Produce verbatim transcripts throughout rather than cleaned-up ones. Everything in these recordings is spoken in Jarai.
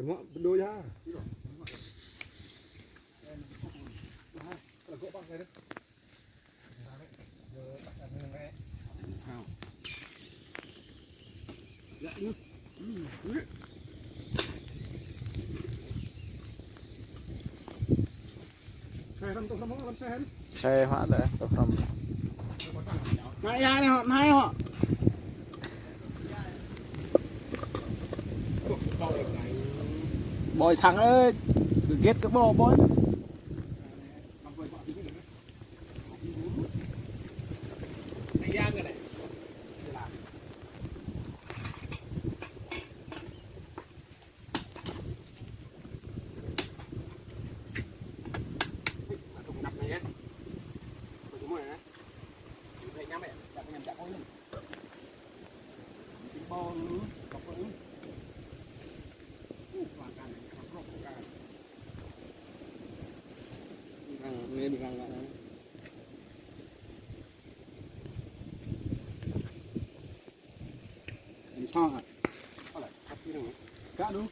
Ngă bơdô ya. Xe họa lĕ, tôh hrŏm. Nai ya nai hŏ, nai hŏ. Bơi sang ơi, gĕt kơ bơi, bơi. Sao hả? Gak lu.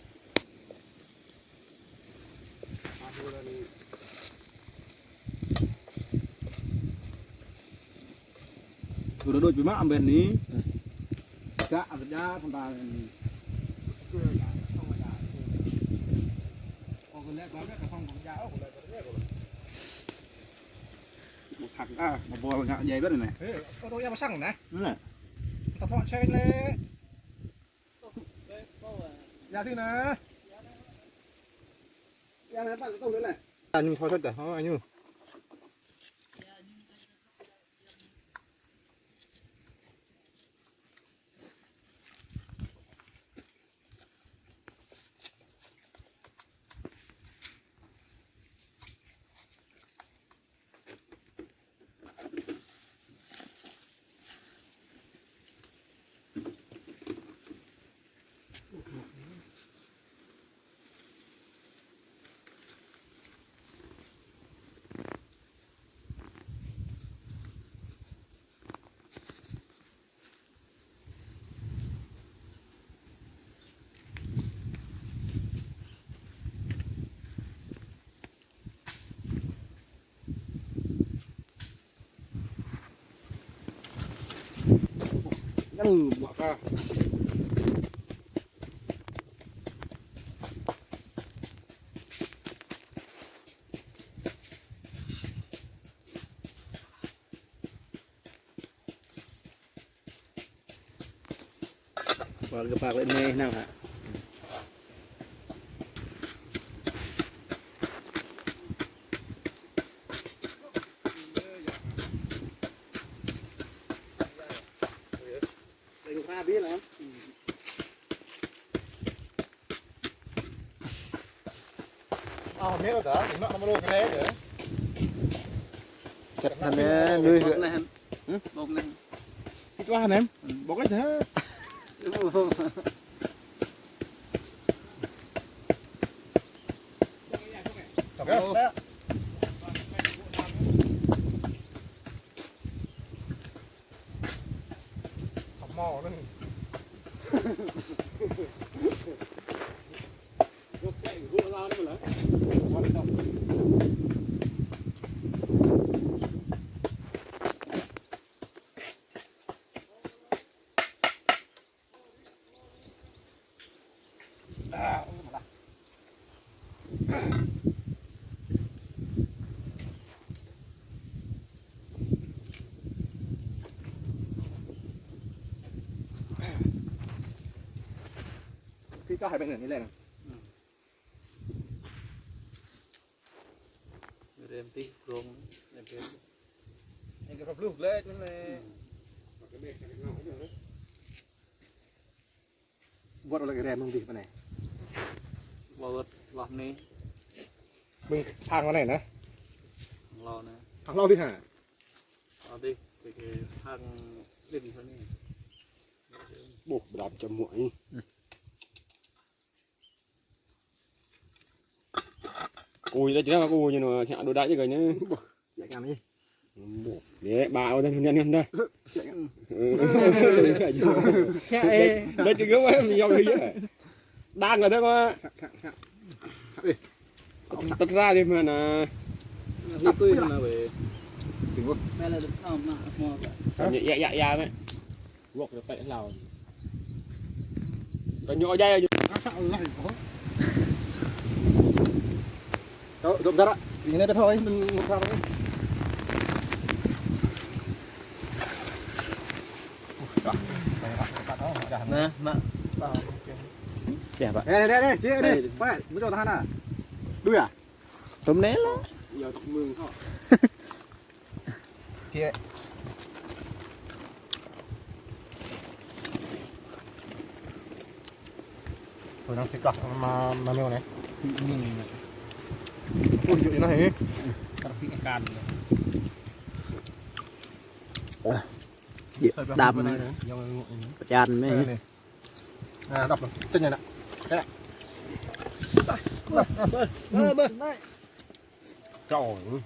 Udah đuổi bị mắc bên ní. Gak ada ja thằng ta. Một sạc à, một bộ ngã dây bên này. Ê, có tôi em sang này. Nè. Tao phone check lê. Ra đi nè. Ra nè, bạn tôi nữa này. Anh thôi thôi, thôi anh. Yang buat apa? Pơr kơ pơr lĕ anai hăng hă. Đừng ra biết lắm. Ơ, mẹ ơi, ta, mẹ nó mua lô cái này kìa. Chặt thằng này, nuôi bốc hả? Này hả? Hử? Bốc này. Cái chua hả em? Ừ. Bốc cái thế. Chọc kìa. Ồ. Họp mò nữa. Khi có hai bên này đi lên. Rem tih krong, rem tih. Yang ke blue glad mana? Buat oleh rem mông tih mana? Buat lah ni. Mông hang mana na? Lo na. Hang lo tih ha? Lo tih, tih hang lin sana. Buh, beram cemuk ni. Ui, dah jangan aku ui, nô, kẹo đu đá chứ coi nhá. Dạy ngăn đi. Dạy bảo dah, ngăn, ngăn dah. Dạy ngăn. Kẹo ê. Dah chứ gớm em, dòng đi chứ. Đang ở đây mà. Khắc, khắc, khắc. Khắc đi. Tật ra đi mà nè. Nó tui mà về. Kinh quá. Mẹ là được sao mà, mà. Hả? Dạ, dạ, dạ, mẹ. Gọt được tệ lào. Tao nhổ dây. Masya Allah. Tuh, tuh, bentar, Kak. Ini ada thôi, bentar. Nah, Mak. Ya, Pak. Eh, dek, dek, dek, dek. Pak, mau coba tahan, ah. Dua ya? Thumbnail lah. Ya, tak mung, kok. Kìa. Thôi, đang thịt cỏ mà, mà mèo này. Ui, dữ nó hả? Tapi ikan. Dịu đậm. Chan mê. Này. À, đập rồi. Chân này nè. Đây. Bơ, bơ, bơ. Trời ơi.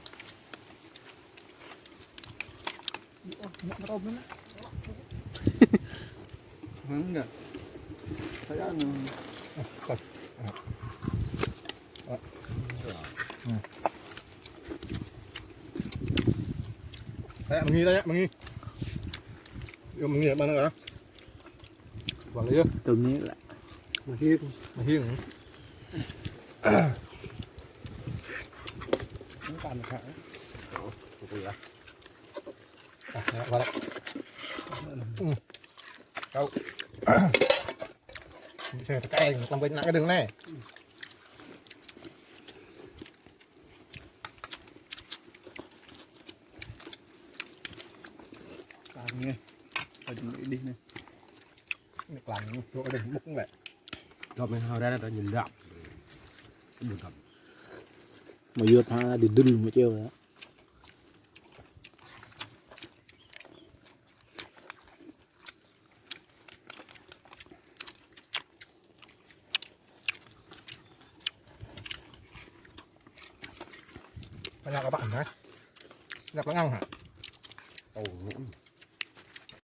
Hả, nè. Thấy ăn. Đấy, mì đây, mì. Mì, mì, mì. Wang lĕ yơh. Tơm anai lĕ. Mă hiêng. Mă hiêng. Mă hiêng. Mă hiêng. Ah, ya, wă lĕ. Ư. Kâo. Mì sĕ tơkai, lăm ƀơi anăp kơ đơ̆ng anai. Klang anai. Klang anai. Dŏ đơ̆ng mŭk lĕ. Dŏ mơ̆ng hao ra anai ta ñen dăp. Mă yua tha dơ̆ng dơ̆ng mă čeo. Banyak apa, hả? Banyak lengang, hả? Ồ,